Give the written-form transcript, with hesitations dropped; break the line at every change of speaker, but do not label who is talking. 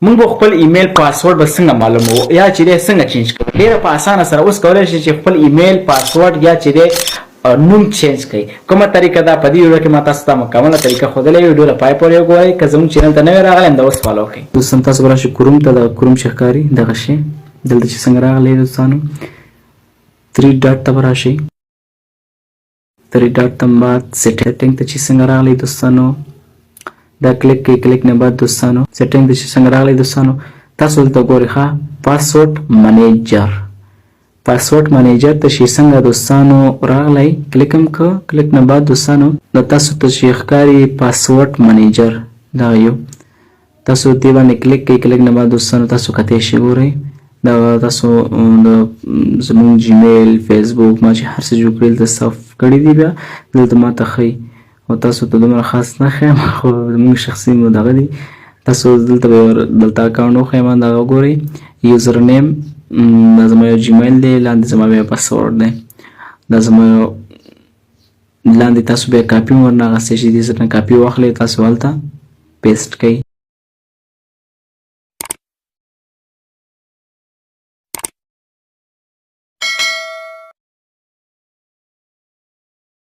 موږ به خپل ایمیل پاسورډ به څنګه معلومو یا چې دی څنګه چینج کوو؟ ډیره په اسانه سره اوس کولای شئ چې خپل ایمیل پاسورډ یا چې دی نوم چینج کړئ. کومه طریقه ده؟ په دې ویډیو کې ما تاسو ته مکمله طریقه ښودلې. ویډیو له پای پورې وګورئ. که زموږ چینل ته نوی راغلی، همدا اوس فالو کړئ. دوستان، تاسو به راشئ کروم ته. دغه کروم چې ښکاري، دغه شی دلته چې څنګه راغلی دوستانو، 3 ډاټ ته به راشئ. 3 ډاټ ته بعد سیټینګ ته چې څنګه راغلی دوستانو، دا کلیک کوي. کلیک نه بعد دوستانو، سیټینګ ته چې څنګه راغلی دوستانو، تاسو دلته ګورئ ښه، پاسورډ منیجر. پاسورډ منیجر ته چې څنګه دوستانو راغلی، کلیک هم که. کلیک نه بعد دوستانو، دا تاسو ته چې ښکاري پاسورډ منیجر، دا یو تاسو دې باندې کلیک کوئ. کلیک نه بعد دوستانو، تاسو کتلی شئ، ګورئ، دا تاسو د زمونږ جیمیل، فیسبوک، ما چې هر څه جوړ کړي، دلته سیف کړي دي. بیا دلته ما ته ښیي او تاسو ته دومره خاص نه ښیم، خو زمونږ شخصي مو دغه دي. تاسو دلته به دلته اکاونټ وښیم. دغه وګورئ، یوزر نیم، دا زما یو جیمیل دی. لاندې زما بیا پاسورډ دی. دا زما یو لاندې تاسو بیا کاپي ورنه اخیستی شئ. دې ځای نه کاپي واخلئ، تاسو هلته پیسټ کړئ.